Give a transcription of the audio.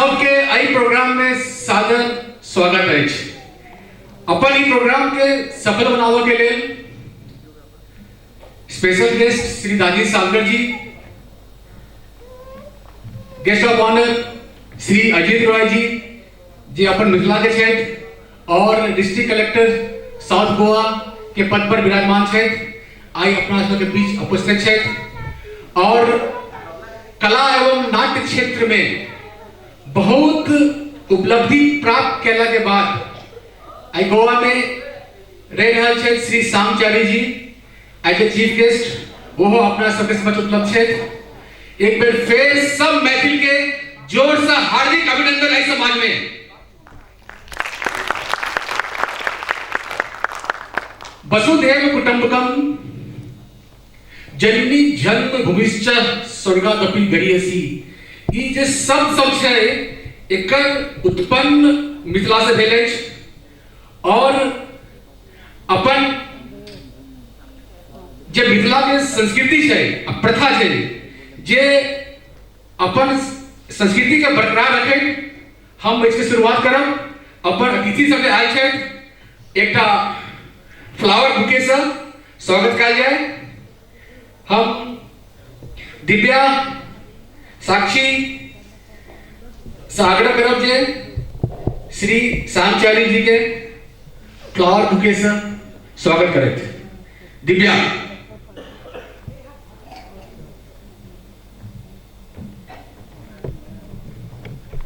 सबके एहि प्रोग्राम में सादर स्वागत अछि। अपन ई प्रोग्राम के सफल बनाबऽ के लेल special guest Shri Daji Sagar ji, guest of honour Shri Ajit Roy ji जे अपन मिथिला के छथि और डिस्ट्रिक्ट कलेक्टर साउथ गोवा के पद पर विराजमान छथि, आइ अपना सबके बीच उपस्थित छथि और कला एवं नाट्य क्षेत्र में बहुत उपलब्धि प्राप्त केला के बाद आइ गोवा में रहि रहल छथि श्री श्यामचारी जी, आइ के चीफ गेस्ट, ओहो अपना सबके समक्ष उपलब्ध छथि। एक बेर फेर सब मैथिल के जोर से हार्दिक अभिनंदन एहि समाज में। वसुधैव कुटुंबकम जननी जन्म भूमिश्च स्वर्गादपि गरीयसी, ई जे शब्द सब छै एकर उत्पन्न मिथिला से भेल अछि और अपन जे मिथिला के संस्कृति छै आ प्रथा छै जे अपन संस्कृति के बरकरार रखैत हम एहिके शुरुआत करब। अपन अतिथि सब जे आयल छथि एकटा फ्लावर बुके से स्वागत कयल जाय। हम दिव्या साक्षी से आग्रह करब जे श्री श्यामचारी जी के फ्लावर बुके से स्वागत करैत। दिव्या।